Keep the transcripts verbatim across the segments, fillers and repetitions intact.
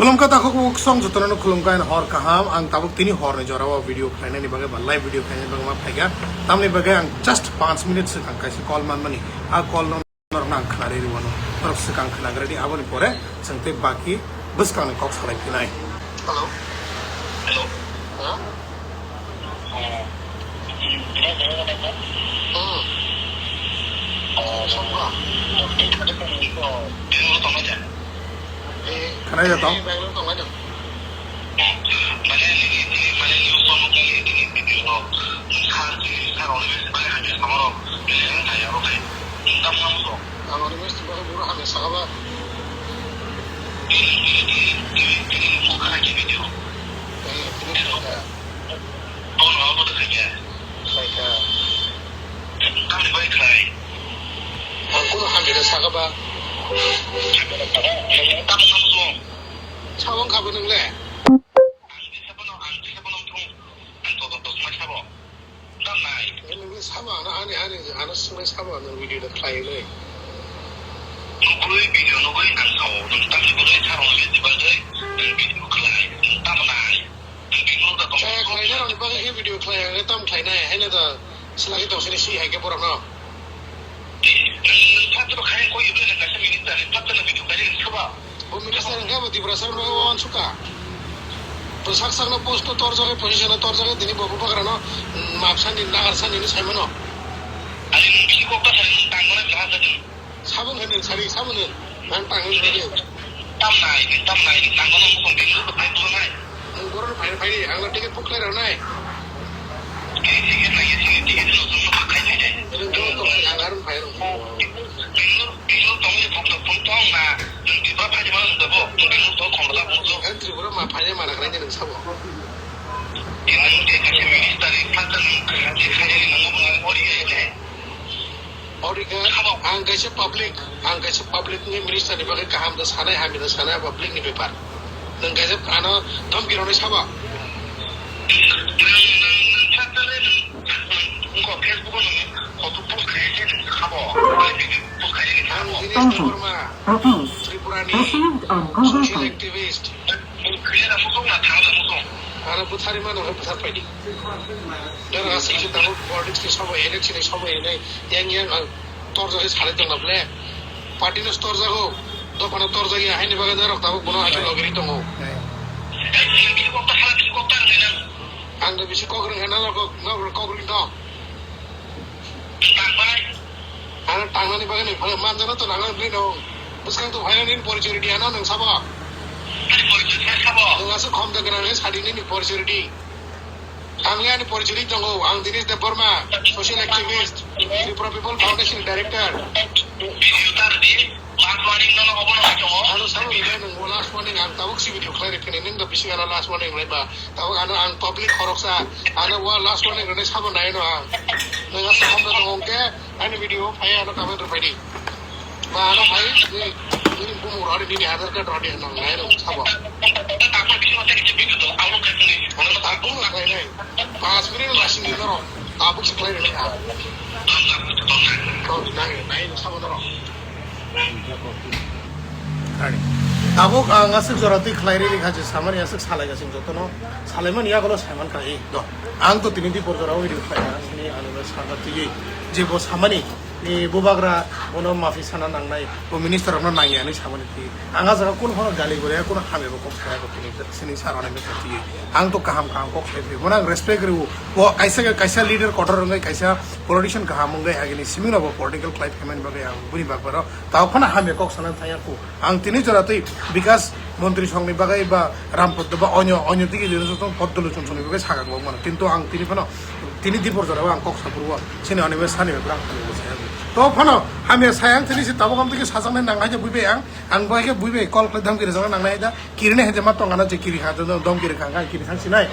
Khulumkha takhuk buksong jotono khulumkha and hor kaham. Ang tabuk tini horni jorao video khlainani bagwi ba live video khlainani bagwi ma phaikha. Tamni bagwi ang just panch minute swkang kaisa call manmani. A call no norokno ang khwnarwi rwano. Norok swkang khwnagradi, aboni pore chwng tei baki bwskangni kok salai phinai. Hello. Hello. Huh? Hmm. Khwnai da tong? Ang kuno hamjada saka ba. Sabo wngkha bo nwng le? Nwng le sabo ano, ani, ani, ano swngwi sabo ano video da khlai le. Nugui video nugui ang sao, nwng tamni bagwi sarong le dibal dei, nwng video khlai, nwng tamo nai. Kaya khlaina rokni bagwi khe video khlai, ang tam khlainai, haino da swlagwi tong sini si hai khe borokno. Bo minister hwnkhe bo Tiprasa rokno wansukha. Bo sak sakno post no torjagwi, position no torjagwi, tini bo bubagrano, mm, map sani, nagar sani hinwi saimano. Sabo wngkha nwng sari, sabo nwng. Nang tang nwng sari. Tam nai, tam nai, tang kono mukong bini luku phai tulo nai. Nwng borok phai phai, ang no ticket book khlai rw nai. Ticket nai, ticket, ticket no, no, no, khai khai khai. Nwng borok tong, ang arung phai rw. Bini luku, bini luku tong ni phone, phone tong na, nwng di ba phai di ma nwng dabo, nwng bini luku tong khom da phone tong. Ang Tripura ma phai ma na krai nwng sabo. Nwng de kaisa minister ni phan nwng, de khai nwng mo mo ori ai de. Ori khe ang kaisa public, ang kaisa public ni minister ni bagwi kaham da sanai, hamya da sanai, public ni bepar. Nwng kaisa ano dhamki rwnai sabo. Ang Dinesh Debbarma, Tripura ni social activist. Ano bwthari mano, bwthar paidi. Dara aswk se tabuk politics ni sobo, election ni sobo hinwi yang yang ang torjagwi salai tongna ble. Party no torjago, dopha no torjagya, haini bagwi norok tabuk bono aswk logiri tongo. Ang da bisi kok rwngkha, norok kok rwng tong. Ano tangnani bagwi ni phano manjano to nangani bini no. Bwskang to phainani ni porichori di ano nwng sabo. Nwng aswk khom da gwnang khe sadi nini porichori di. Ang le ani porichori tongo, ang Dinesh Debbarma, social activist, Tripura People Foundation director. Ano sabo le nwng last warning ang tabuk si video khlai rw phini nwng da bisi ano last warning lai ba. Tabuk ano ang public khoroksa, ano wa last warning rwnai sabo nai no ang. Nwng aswk hamjak tongo hwnkhe ani video phai ano comment rw phai di. Ba ano phai ni, ni bumung rw di, nini Aadhaar card rw di, nwng nai no sabo. Ano tabuk no khlai nai. Pas minute no lasing di norok. Tabuk se khlai nai ha. Nai, nai no sabo norok. Ani. Tabuk ang aswk jora twi khlai riri kha je samani aswk salai gasing jotono. Salaimani yagulo saiman kha, eh, do. Ang to tini di porjora o video khlai na sini ano sakha twi je bo samani ni bubagra bono mafi sana nangnai, bo minister rokno nangya hinwi samani twi. Ang a jaga kun phano gali gore, kun hamya bo kok saya ko tini sini sarani twi. Ang to kaham kaham kok sai twi. Bono ang respect rw. Bo kaisa kaisa leader kotor wngwi kaisa politician kaham wngwi agini simi no bo political khlai phaimani bagwi ang buni bagbaro. Tao phano hamya kok sana thaya ku. Ang tini jora twi Bikas Montri songni bagwi ba Rampot ba onyo, onyo tigi jora jotong Poddolo Chonsoni bagwi sakha kok mano. Kintu ang tini phano, tini dipor jora ang kok sapurwo. Sini oni be sani be brang phano saya. To phano hamya saya ang tini si tabuk am tigi sajaknai nang hai je buibai ang. Ang bai khe buibai call khlai dhamki rwjakna nang nai da. Kirini hai je ma tong ano je kiri kha, dom kiri kha, kiri thang sinai.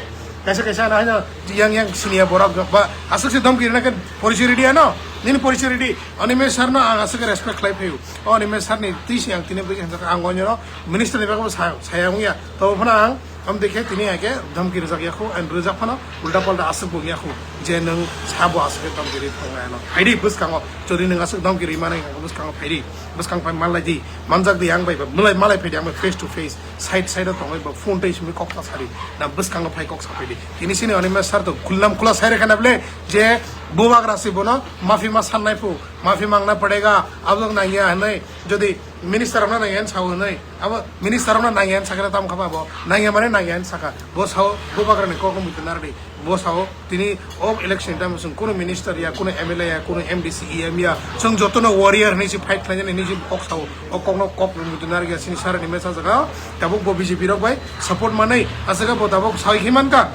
Kaisa kaisa ano hai yang yang sini ya borok ba aswk se dom kiri na khe porichori di ano. Nini porichoi ridi, Animesh sir no ang aswk respect khlai phaio. O Animesh sir ni twi se ang tini bwkha ang onyo minister ni bagwi sa saya wngya. To phano ang am dekhe tini ake dhamki rijak yakho and rijak phano ulta palta aswk bo yakho je nwng sabo aswk dhamki ri thangna no. Phaidi bwskango jodi nwng aswk dhamki ri mani bwskango phaidi bwskang phai malai di manjak di ang bai malai phaidi ang face to face. Side side o tongwi ba phone tei simi kok ta sari na bwskango phai kok sapai di. Tini sini Animesh sir to khulam khula sai rekha na ble je bubagra si bono mafi ma sannai phu mafi mangna padega abang nangya hanai jodi minister rokna nangya han sao hanai abo minister rokna nangya han sakra tam khaba bo nangya mane nangya han saka bo sao bubagra ni kok muitu nardi. Bo sao tini o election time chwng kuno minister ya, kuno M L A ya, kuno M D C E M ya, chwng jotono warrior hinwi se fight khlainani hinwi se kok sao, o kokno kok rwngwi narwkya chini sir ni mesa jaga, tabuk bo B J P rok bai support manwi, aswk bo tabuk sawi khe mankha,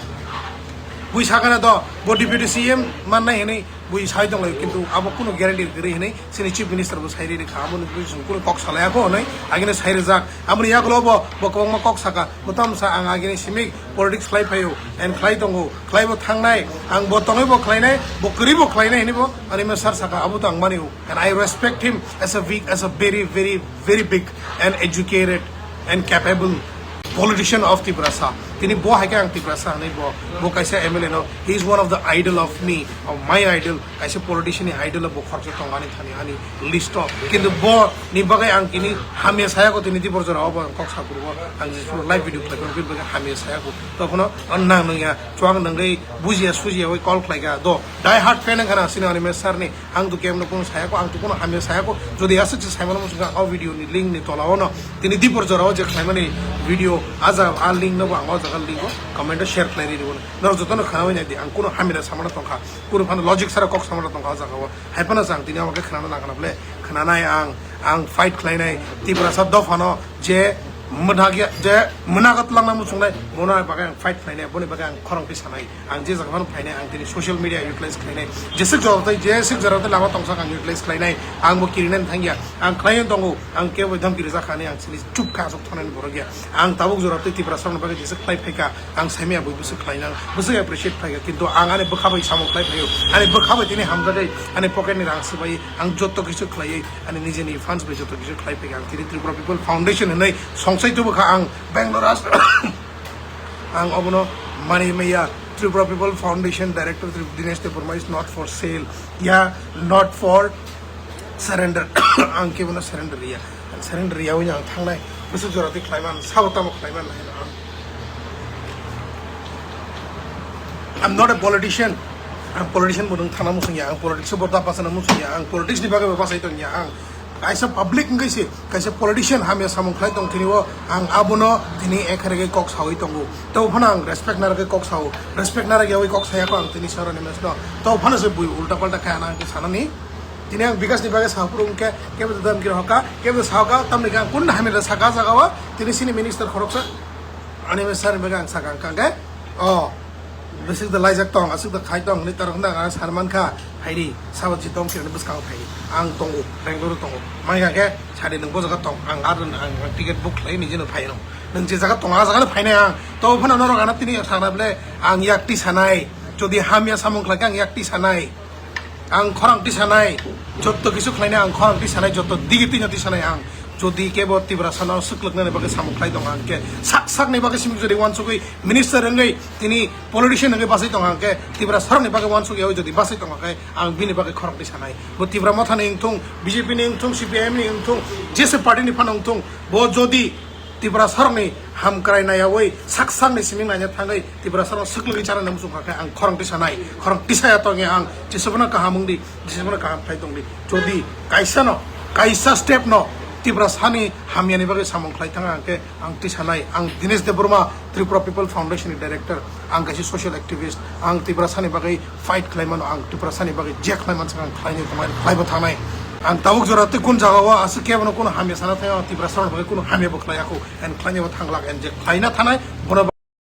bui sakana do, bo deputy C M mannai hinwi bui sai tonglaio, kintu abo kuno guarantee kwrwi hinwi chini chief minister bo sai rikha, aboni bui chwng kuno kok salai akho hinwi agini sai rijak, aboni yagulo bo, bo kwbangma kok saka, bo tamsa ang agini simi politics khlai phaio and khlai tongo, khlai bo thangnai, ang bo tongwi bo khlainai, bo kwrwi bo khlainai hinwi bo ani ma sir saka, abo to ang mani o. And I respect him as a big, as a very, very, very big and educated and capable politician of Tiprasa. Tini bo hai khe ang Tiprasa hinwi bo, bo kaisa M L A no, he is one of the idol of me, of my idol. Kaisa politician ni idol bo khoroksa tong ani thani ani list o. Kintu bo ni bagwi ang tini hamya saya ko tini tibor jora o bo ang kok sakurgo ang je live video khlai ko bini bagwi hamya saya ko. To kono nang nang ya chuang nang gai bujiya sujiya oi call khlai ga do die hard fan ang kana sini ani me sir ni ang tu kem no kono saya ko ang tu kono hamya saya ko jodi aswk se sai mano musung o video ni link ni tola o no tini tibor jora o je khlai mani video aja a link no bo ang o jaga link o comment o share khlai ri bo no joto no khana oi nai di ang kono hamya samana tong kha. Kunu phano logic sara kok samana tongkha o jaga o. Hai phano chang tini omo khe khwnana nangkha na ble khwnanai ang, ang fight khlainai Tiprasa dophano je mwthakya, je mwnago twlangna muchungnai, bono bagwi ang fight khlainai, boni bagwi ang khorang twi sanai. Ang je jaga phano phainai, ang tini social media utilize khlainai. Jeswk jora tei, jeswk jora tei lama tongsak ang utilize khlainai. Ang bo kirinani thangya, ang khlaiwi tongo, ang kebo dhamki rijak kha hinwi ang chini chup kha, aswk thongnani borok ya. Ang tabuk jora tei Tiprasa rokni bagwi jeswk khlai phaikha. Ang saimaya bui bwswk khlainang, bwswk appreciate khlaikha, kintu ang ani bwkha bai samung khlai phaio, ani bwkha bai tini hamjakgwi ani pocket ni rang swbai ang joto kisu khlaiwi ani nijeni fans bai joto kisu khlai phaikha. Ang tini Tripura People Foundation hinwi songsai tubukha ang Bangalore as-, ang obono mani maya Tripura People Foundation Director Tri-, Dinesh Debbarma is not for sale, yeah, not for surrender. Ang kebono surrender ya. Ang surrender yawi ang thangnai. Bwswk jora twi khlaiman, sabo tamo khlaiman hai no. I'm not a politician. Ang politician bo nung thana musung ya, ang politics bo da pasana musung ya, ang politics ni bagwi bo pasai tong ya, ang kaisa public wngwi se, kaisa politician hamya samung khlai tong tini o, ang abono tini ekharege kok sawi tongo. Tei phano ang respect narwgwi kok sao, respect narwgwi yawi kok saya ko ang tini saro ni mesno. Tei phano se bui ulta palta kaya na ang sanani. Tini ang Bikash ni bagwi saphuru wngkhe, kebo to dam kira hoka, kebo to sahoka, tamni khe ang kun hamya da saka jaga o, tini sini minister khoroksa, ani me sir ni bagwi ang saka wngkha khe, o, bwswk da laijak tong, aswk da khai tong, hinwi torok hwnda ang sar mankha, hairi, sabo ji tong khe bwskango phai, ang tongo, Bangalore tongo, mangya khe, sadi nwng bo jaga tong, ang ar ang ticket book khlai nijino phai rw, nwng je jaga tong, a jaga no phainai ang, to phano norok ano tini sakna ble, ang yak tisanai, jodi hamya samung khlai khe ang yak tisanai. Ang khorang tisanai, jotto kisu khlainai ang khorang tisanai, jotto digi tino tisanai ang. Jodi kebo Tiprasa no swklwknani bagwi samung khlai tongo ang khe, sak sakni bagwi simi jodi uansugwi minister wngwi tini politician wngwi basai tongo ang khe, Tiprasa rokni bagwi uansugwi jodi basai tongo khe, ang bini bagwi khorang tisanai. Bo Tipra Motha ni wngthung, B J P ni wngthung, C P I M ni wngthung, jese party ni phano wngthung, bo jodi Tiprasa rokni hamkrai naiyawi sak sakni simi naina thangwi Tiprasa rok swklwgwi chana nang muchung kha khe ang khorang tisanai, khorang tisaya tongya ang, jesa bono kaham wngdi, jesa bono kaham khlai tongdi. Jodi kaisa no, kaisa step no Tiprasa ni hamyani bagwi samung khlai thang ang khe ang tisanai, ang Dinesh Debbarma, Tripura People Foundation ni director, ang kaisa social activist, ang Tiprasa ni bagwi fight khlai mano, ang Tiprasa ni bagwi je khlai mansa ang khlai ni tongnai, khlai bo thangnai. Ang tabuk jora tei kun jaga o aswk kebo no kuno hamya sana thai, ang Tiprasa ni bagwi kuno hamya bo khlai ya kho, and khlai ni bo thang lak, and je khlai na thanai, bono